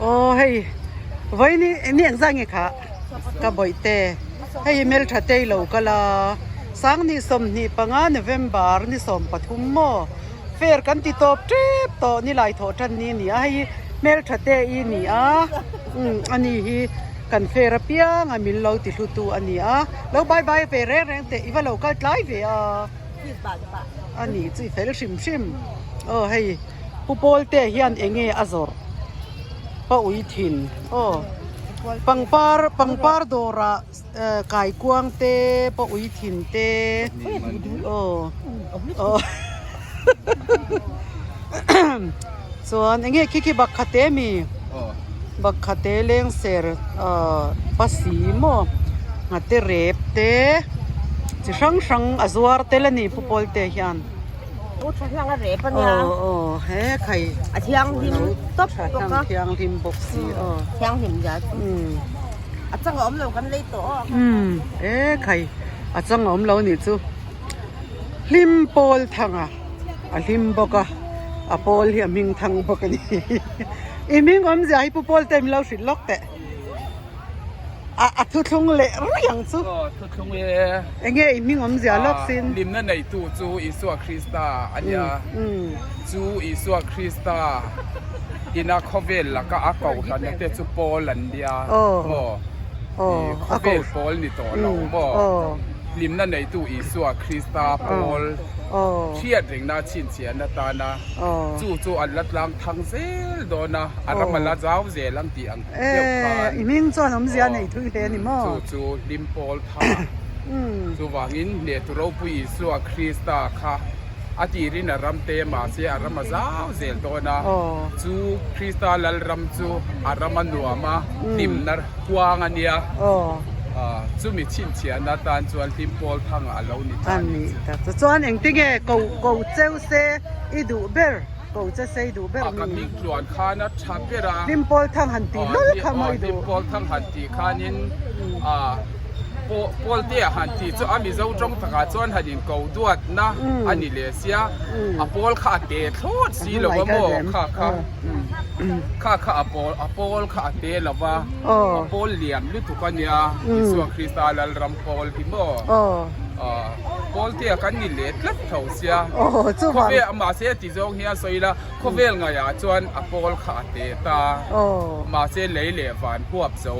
Aw hei vawiin ni engzah nge kha ka bawihte hei hmeltha te i lo kal a Sangni 25 November ni 13 maw fair kan ti tawp tep tawh ni lai thawh tan ni a ni a hei hmeltha te i ni a umm a ni hi kan fair apiang a min lo ti hlu tu a ni a lo bye bye ve reng reng teh i va lo kal tlai ve a a ni chu i fel hrim hrim aw hei Pu Pawlte hian eng nge a zawrh pa ui thin aw pangpar pangpar dawrah kaikuang te pa ui thin te aw aw chuan eng nge khi khi bakkhate mi bakkhate lengser ah pasi maw nghate rep te chi hrang hrang a zuar tel a ni Pu Pawlte hian. U tha hlang a rep ania. Aw aw he khai. A thianghlim tawp bawk a. Thianghlim bawk si aw. Thianghlim zia chu. A chang a awm lo kan lei tawh aw. Umm e khai a chang a awm lo nih chu. Hlim pawl thang a a hlim bawk a a pawl hi a hming thang bawk a ni. I hming awmzia hi Pu Pawlte min lo hrilh lawk teh. A a thuthlung leh ruih ang chu. Aw thuthlung e. Enge i hming awmzia lawk sin. Hlimna neitu chu Isua Krista a nia. Chu Isua Krista ina khawvel laka a kohhranna te chu Paul an nia maw? Khawvel pawl ni tawh lo maw? Hlimna neitu Isua Krista pawl hriat rengna chhinchhiahna tana chu chu an la tlang thang zel dawn a, a ram a la zau zel ang tih ang. Deuh khan I hming chuan awmzia nei thui hle a ni maw? Chu chu hlim pawl tha. Chuvangin Hnehtu ropui Isua Krista kha a tirin a ram te mahse a ram a zau zel dawn a. Chu Krista Lalram chu a ram a nuam a, hlimna huang a nia. Chumi chhinchhiahna atan chuan hlim pawl thangah a lo ni ta a ni. Chuan engtinge ko ko cheu se i duh ber? Ko che sei duh ber mi. Ka hming tluan khan a tha ber a. Hlim pawl thang han tih lul kha maw i duh. Hlim pawl thang han tih khanin pawl te ah han tih chu a Mizo tawng takah chuan han in ko duat na a ni leh sia. A pawl kha a te thlawt si lo a maw kha kha kha kha a pawl a pawl kha a te lo va. A pawl lian lutuk a nia Isua Krista Lalram pawl hi maw. Pawltea kan ni leh tlat tho sia. Khawvel mahse ti zawng hian sawi ila khawvel ngaiah chuan a pawl kha a te ta. Mahse lei leh van huap zo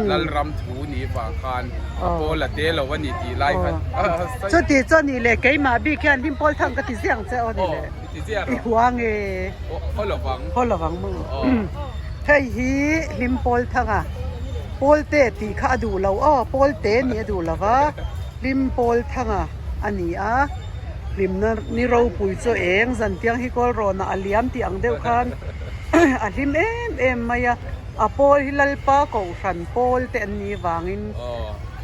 Lalram thu ni vang khan a pawl a te lo a ni tih lai khan sawi. Chuti chuan nih leh keimah bik hian hlim pawl thang ka ti ziah ang che aw ni le. Ti ziah rawh. I hua nge? Haw lovang. Haw lovang maw? Hei hi hlim pawl thang a Pawlte tih kha a duh lo aw Pawlte nih a duh lo va. Hlim pawl thanga a ni a, hlimna ni ropui chu eng zan tiang hi kawl rawnah a liam tih ang deuh khan a hlim em em mai a, a pawl hi Lalpa Kohhran pawl te an nih vangin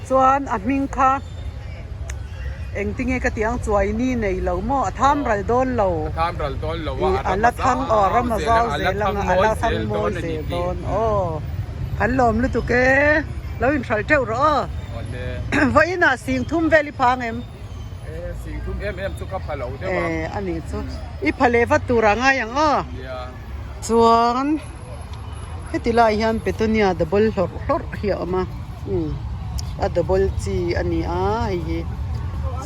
chuan a hming kha engtinge ka tih ang chuai ni nei lo maw a tham ral dawn lo ih a la thang aw a ram a zau zel ang a la thang mawi zel dawn aw kan lawm lutuk e lo inhralh teuh rawh aw. Vawiin ah sing thum vel i pha ang em? E, sing thum em em chu ka pha lo deuh ang. E, a nih chu. I pha leh vat tur ah ngai ang aw. Nia. Chuan heti lai hian petunia double hlawrh hlawrh hi a awm a. Umm a double chi a ni a hei hi.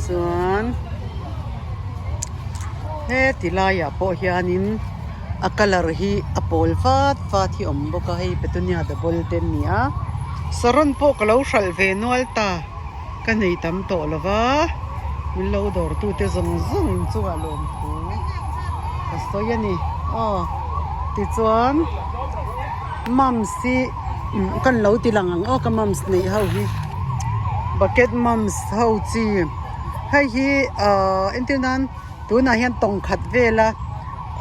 Chuan heti laiah pawh hianin a colour hi a pawl vat vat hi a awm bawk a hei petunia double te an ni a saron pawh ka lo hralh ve nual ta ka nei tam tawh lo va min lo dawr tu te zawng zawng in chungah lawmthu ka sawi a ni aw tichuan mums hi kan lo ti lang ang aw ka mums neih ho hi bucket mums ho chi hei hi ahh entir nan. Tunah hian tawng khat vela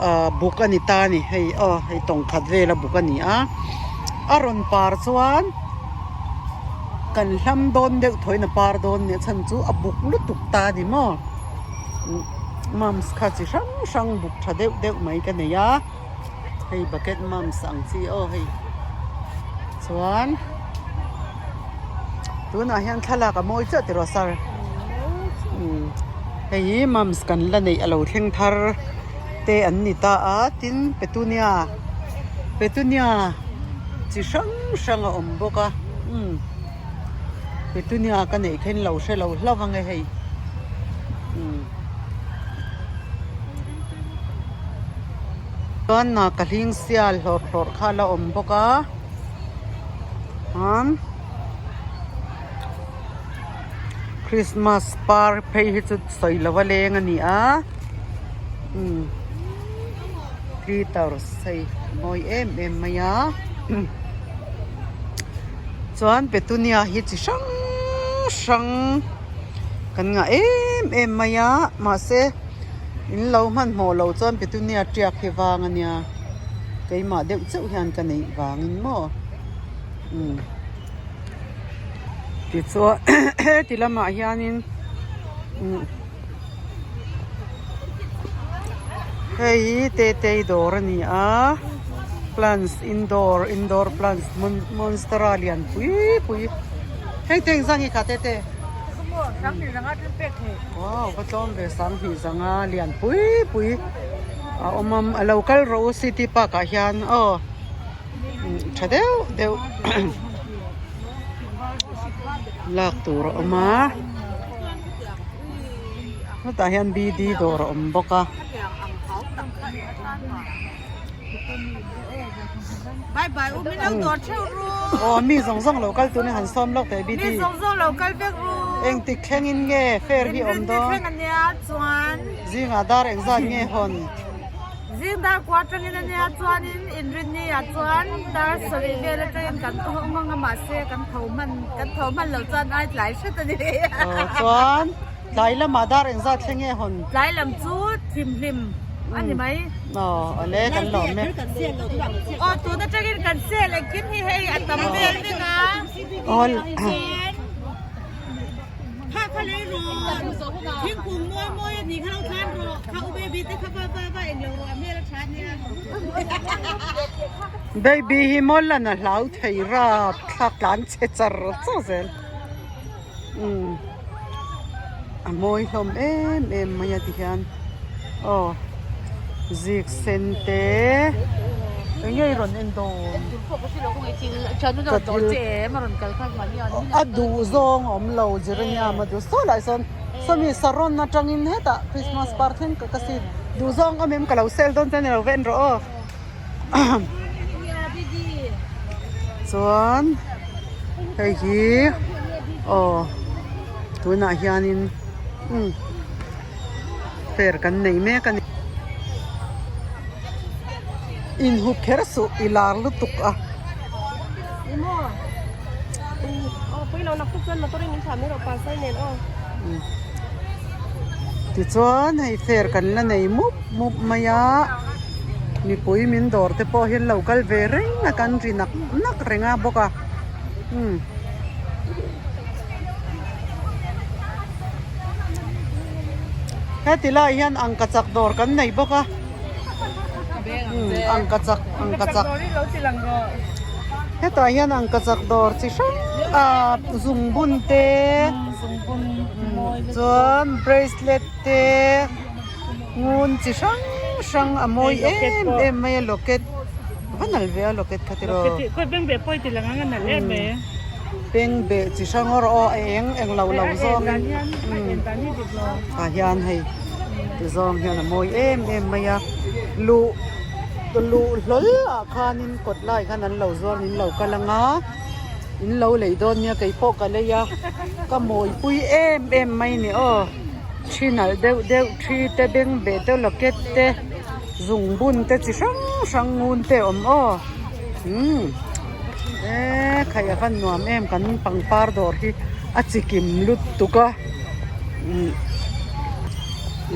ahh buk a ni ta a ni hei aw hei tawng khat vela buk a ni a a rawn par chuan kan hlam dawn deuh thawiin a par dawn nia chhan chu a buk lutuk ta a ni maw mums kha chi hrang hrang buk tha deuh deuh mai ka nei a hei bucket mums ang chi aw hei chuan tunah hian thlalak a mawi chiah tiraw sir umm hei hi mums kan la neih a lo thleng thar te an ni ta a tin petunia petunia. chi hrang hrang a awm bawk a umm petunia ka neih kha in lo hre lo hlauh ang e hei umm chuan ka hling sial hlawrh hlawrh kha a la awm bawk a chuan Christmas par phei hi chu sawi lo a leng a ni a umm glitters hei mawi em em mai a chuan petunia hi chi hrang hrang kan ngah em em mai a mahse in lo hmanhmawh loh chuan petunia tiak hi vang a nia keimah deuh chauh hian ka neih vangin maw umm. Tichuan heti lamah hianin umm hei hi tetei dawr a ni a plants indoor indoor plants monstera lian pui pui heng te engzah nge kha tete wow va tlawm ve sanghnih zanga lian pui pui a awm a a lo kal rawh u city park ah hian aw. Tha deuh deuh lak tur a awm a hetah hian b d dawr a awm bawk a. Aw mi zawng zawng lo kal turin han sawm lawk teh b d engtik thlengin nge fair hi a awm dawn zingah dar engzat nge hawn. Zing dar kua atangin a nia chuanin inrinni ah chuan dar sarih vel atangin kan tho hmang a mahse kan tho hman kan tho hman loh chuan ai tlai hret a ni. Aw chuan tlai lamah dar engzat thleng nge hawn? Tlai lam chu thimhlim a ni mai. Aw awle kan lawm e. Aw tun atangin kan sel engkim hi hei a tam vel vek a. Aw. Kha kha lei rawh thingkung mawi mawi a nih kha lo thlan rawh kha u baby te kha va va va englo rawh a hmel a tha nia. Baby hi maw lan a hlau thei rap thlak tlan chhe char char zel umm a mawi hlawm em em mai a tihian aw zik sen te eng nge i rawn en dawn. Ka thil a duh zawng a awm lo geranium a duh saw lai sawn sawmi saron atangin hetah christmas par thleng ka ka si duh zawng awm em ka lo sel dawn chuan i lo ven rawh aw chuan hei hi aw tunah hianin umm fair kan nei mek a ni. Inhup kher suh i lar lutuk a. Tichuan hei fair kan la nei mup mup mai a, mipui min dawr te pawh hi an lo kal ve reng a kan ri nak nak reng a bawk a umm. Heti lai hian angkachak dawr kan nei bawk a angkachak angkachak hetah hian angkachak dawr chi hrang ah zungbun te chuan bracelet te ngun chi hrang hrang a mawi em em mai a locket va nalh ve a locket kha tiraw Peng beh chi hrang awr aw a eng eng lo lo zawng in tah hian hei ti zawng hian a mawi em em mai a luh luh hlawl ah khanin kawt lai khan an lo zuar in lo kal ang a in lo lei dawn nia kei pawh ka lei a ka mawipui em em mai ni aw thi nalh deuh deuh thi te beng beh te locket te zungbun te chi hrang hrang ngun te a awm aw umm. Eee khaih a van nuam em kan pangpar dawr hi a chikim lutuk a umm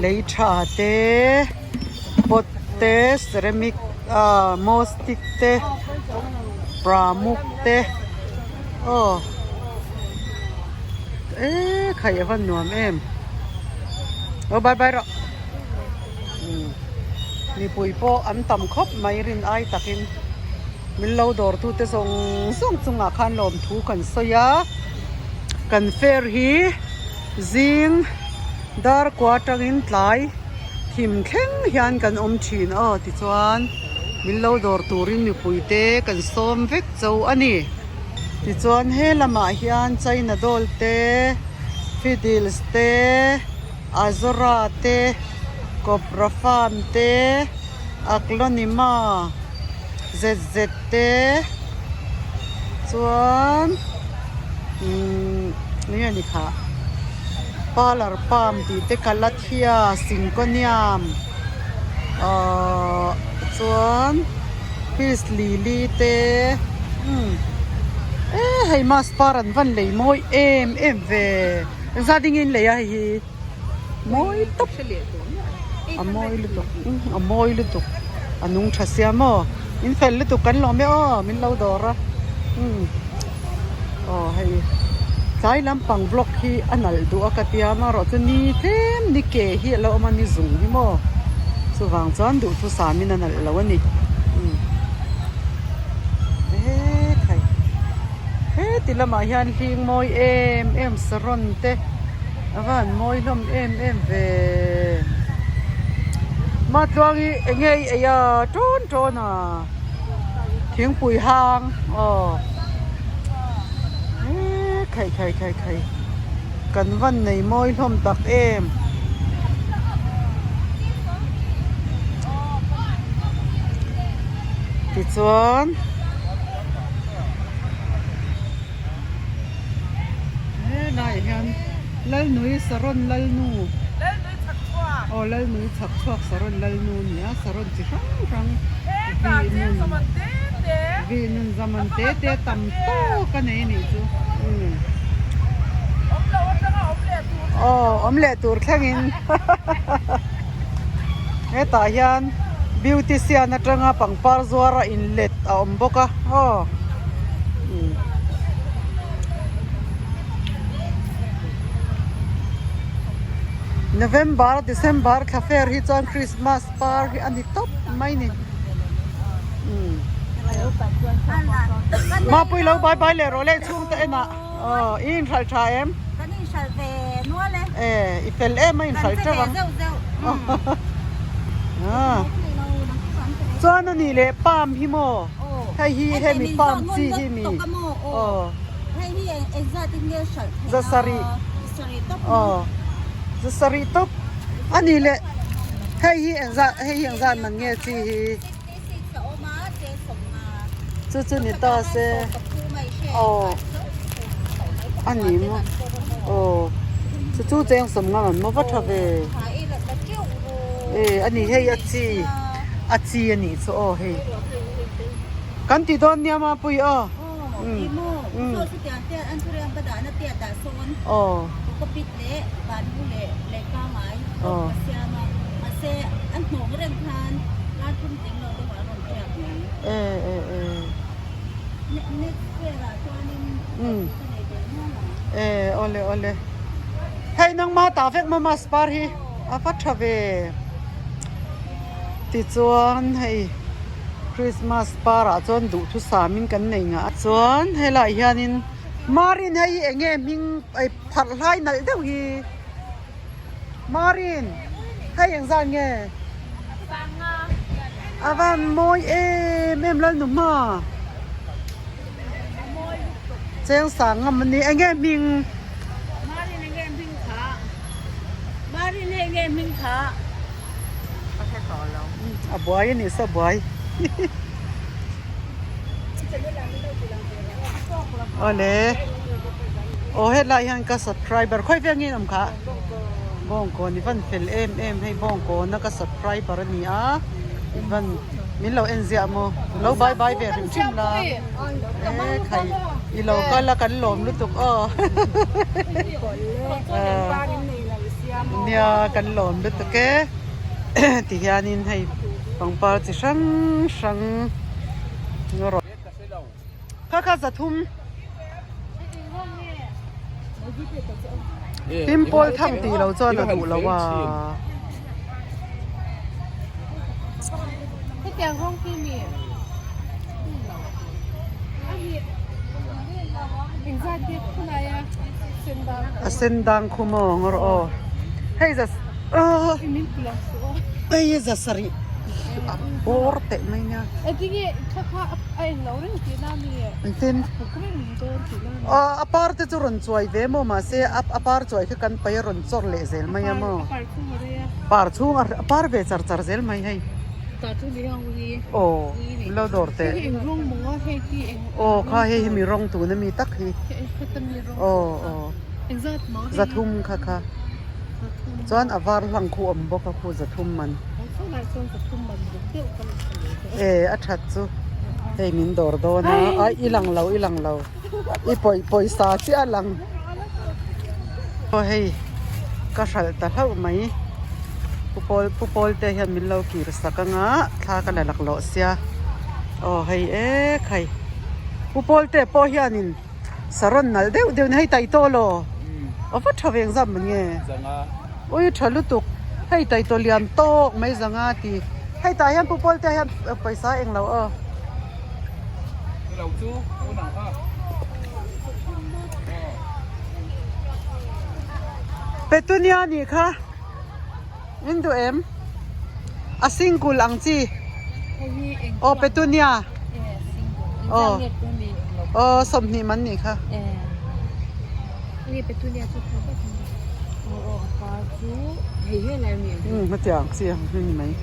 lei tha te pot te ceramic ah mastic te pramuk te aw eee khaih a van nuam em aw bye bye rawh umm mipui pawh an tam khawp mai rin ai takin. Min lo dawrtute zawng zawng chungah khan lawmthu kan sawi a, kan fair hi zing dar kua atangin tlai thim thleng hian kan awm thin aw tichuan. Min lo dawr turin mipui te kan sawm vek cho a ni. Tichuan he lamah hian China doll te, fiddles te, Azora te, Cobra farm te, Aglaonema zet zet te chuan umm enge ni khah parlour palm tih te calathea syngonium ahh chuan peace lily te umm e hei mask par an van lei mawi em em ve engzat ding in lei a hei hi. Mawi tawp a mawi lutuk a mawi lutuk a nung tha sia maw in fel lutuk kan lawm e aw min lo dawr a umm aw hei tlai lampang vlog hi a nalh duh a ka tia amaherawh chu ni tlem ni ke hi a lo awm a ni zung hi maw chuvang chuan duhthusam in a nalh lo a ni umm ekhai heti lamah hian hling mawi em em saron te. A van mawi hlawm em em ve. Matluang hi eng nge i ei a tawn tawn a thingpui hang aw eee khai khai khai khai kan van nei mawi hlawm tak em. Tichuan. Helaiah hian Lalnui Saron Lalnu aw Lalnui chhak chhuak Saron Lalnu a ni a Saron chi hrang hrang vih nun vih nun zaman te te tam tawk a nei a nih chu aw awm leh tur thlengin hetah hian beautician atanga pangpar zuara inlet a awm bawk a aw. November December thla fer hi chuan Christmas par hi a ni tawp mai ni Mapui lo bye bye leh rawh leh chhung te enah aw i inhralh tha em Kan inhralh ve nual e e i fel em a inhralh teuh ang zeuh zeuh chuan a nih leh palm hi maw Hei hi hemi palm chi hi mi aw zasarih aw zasarih tawp a ni leh hei hi engzah hei hi engzah man nge chi hi chu chu ni ta se aw a ni maw aw chu chu cheng sawmnga man maw va tha ve e a ni hei a chi. A chi a nih chu aw hei. Kan ti dawn nia Mapui aw. Aw. E e e. E awle awle. Hei nangma tah vek mama spar hi a va tha ve. Tichuan hei Christmas parah chuan duhthusam in kan nei ngah a chuan helaiah hianin Marin hei hi eng nge hming ei pharh hlai nalh deuh hi Marin hei engzat nge a van mawi em em Lalnuhma cheng sang ngam a ni eng nge hming. A buai a nih saw buai awle aw hetlai hian ka subscriber khawi vel nge in awm kha bawngkawn i van fel em em hei bawngkawn a ka subscriber a ni a i van min lo en ziah maw lo bye bye ve hrim hrim la e khai i lo kal a kan lawm lutuk aw nia kan lawm lutuk e ti hianin hei pangpar chi hrang hrang kha kha zathum Hlimpawl thang tih lo chuan a duh lo a. A sen dang khu maw ngawr aw. Hei za hei hi za sarih. a bawr teh mai nia. Engtin? Aw a par te chu rawn chuai ve maw mahse a par chuai kha kan pai a rawn chawr leh zel mai a maw. Par chhung a par ve char char zel mai hei. Aw lo dawr teh. Aw kha hei hi mi rawng tun ami tak hi. Aw aw zathum kha kha. Chuan a var hlang khu awm bawk a khu zathum man. E a that chu hei min dawr dawn a ai i lang lo i lang lo i pawi pawisa chiah a lang aw hei ka hralh ta hlauh mai pu pawl pu pawl te hian min lo kir sak anga thla ka la laklawh sia aw hei ek hei pu pawl te pawh hianin. Saron nalh deuh deuh ni hei taitaw law a va tha veng zam ang nge ui tha lutuk hei taitaw lian tawk mai zanga ti hei tah hian pu pawl te hian pawisa eng lo aw. Petunia nih kha in duh em a single ang chi aw petunia. Aw aw sawmhnih man nih kha. Umm hetiang chiang hi ni mai.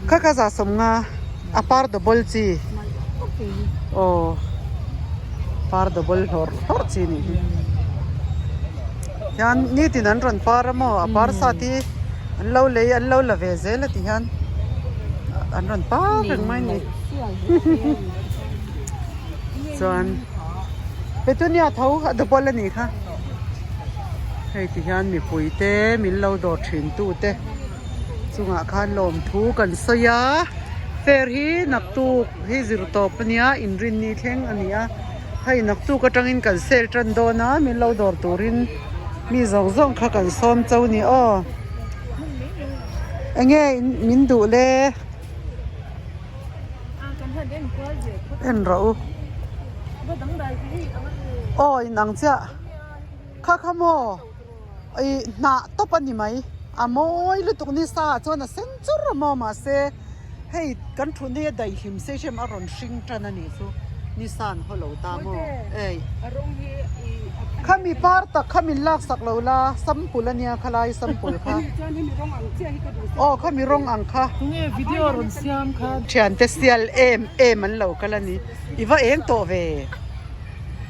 Kha kha za sawmnga a par double chi aw par double hlawrh hlawrh chi nih hi. Hian nitin an rawn par a maw a par sat hi. An lo lei an lo la ve zel a ti hian an rawn par reng mai a ni chuan petunia tho a double a nih kha hei ti hian mipui te min lo dawr thin tu te chungah khan lawmthu kan sawi a fair hi naktuk hi zir tawp a nia inrinni thleng a ni a hei naktuk atangin kan sale tan dawn a min lo dawr turin. Mi zawng zawng kha kan sawm cho ni aw. Enge min duh le? En rawh u. Aw in ang chiah. Kha kha maw ih hnah tawp a ni mai. A mawi lutuk ni sa ah chuan a sen chur a maw mahse hei kan thutna hi a daihlim se hrem a rawn hring tan a nih chu. Ni sa an haw lo ta maw? Ei. Khami par tak kha min lak sak lo la, sample a nia khalai sample kha. Aw khami rawng ang kha. Tunge video rawn siam kha. Thiante sial em em an lo kal a ni. I va eng tawh ve.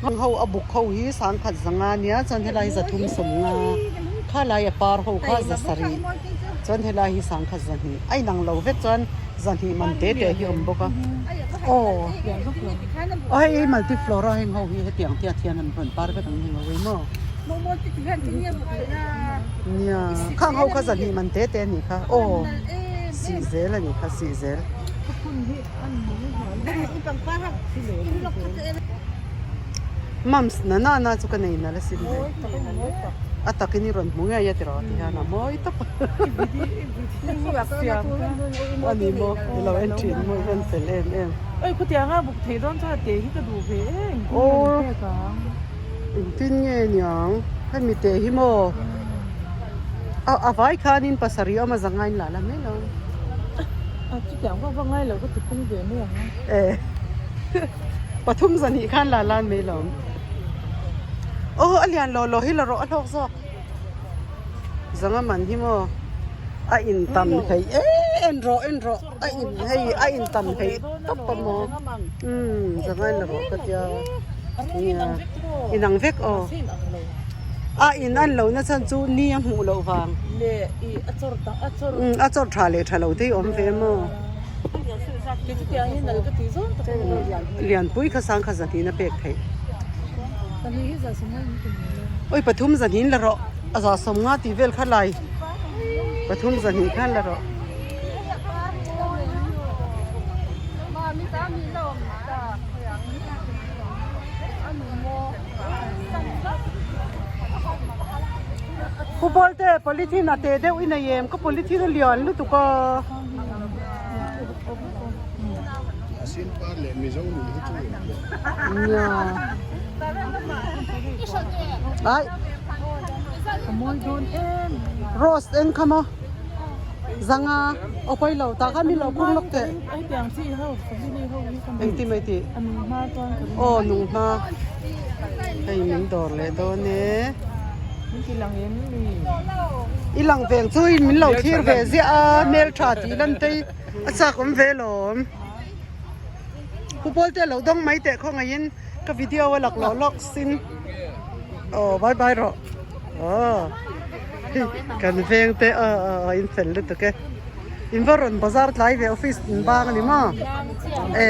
Heng ho a buk ho hi sangkhat zanga nia chuan helai hi zathum sawmnga khalai a par ho kha zasarih chuan helai hi sangkhat zahnih a inang lo vek chuan zahnih man te te hi a awm bawk a aw aw hei multiflora heng ho hi hetiang te ah hian an rawn par vek ang heng ho hi maw nia khang ho kha zahnih man te te a nih kha aw sih zel a nih kha sih zel. Mums na na na chu ka nei nalh asin hei a takin i rawn hmu ngei a tiraw ti hian a mawi tawp a ni maw i lo en thin maw i rawn fel em em. Oi khutianga buk thei dawn chuan a te hi ka duh ve em engtin nge niang hemi te hi maw a vai khanin pasarih awm a zangain lah la mai lo. A chutiang vak vak ngai lo ka ti pung ve mai ang a. E pathum zan hi khan la lan mai lo. Aw a lian lo lo hi la rawh a hlawk zawk. Zanga man hi maw a in tam hleih e en rawh en rawh a in hei a in tam hleih tawp a maw umm zanga in la rawh ka tia nia inang vek aw. A in an lo na chhan chu ni a hmuh loh vang. A chawr tha leh tha lo te hi awm ve maw? Lianpui kha sang kha zahnin a pek theih. Oi pathum zahnin la rawh a za sawm nga tih vel kha lai pathum zahnih khan la rawh. Pu Bawlte polythene a teh deuh i nei em ka polythene a lian lutuk a. Nia. Ai. Rose eng kha maw. Zanga aw pawi lo tah khan min lo khung lawk teh. Engti mai tih? Aw nung hma hei min dawr leh dawn e. I lang veng chu in min lo thlir ve ziah a hmeltha tih lan te hi a chak awm ve lawm. Pu pawl te lo dawng mai teh khawngaihin ka video a lak lawh lawk sin. Aw bye bye rawh. Aw kan veng te aw aw aw in fel lutuk e. In va rawn bazar tlai ve office in bang a ni maw? E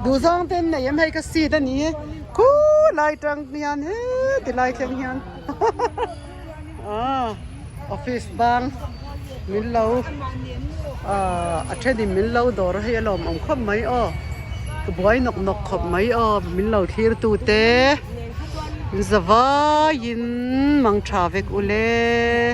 duhzawng te an nei em hei ka seat a ni e khulai tang hian heti lai thleng hian aw office bang min lo ah a thenin min lo dawr a hei a lawmawm khawp mai aw ka buai nawk nawk khawp mai aw min lo thlir tu te. Zavaiin mang tha vek ule.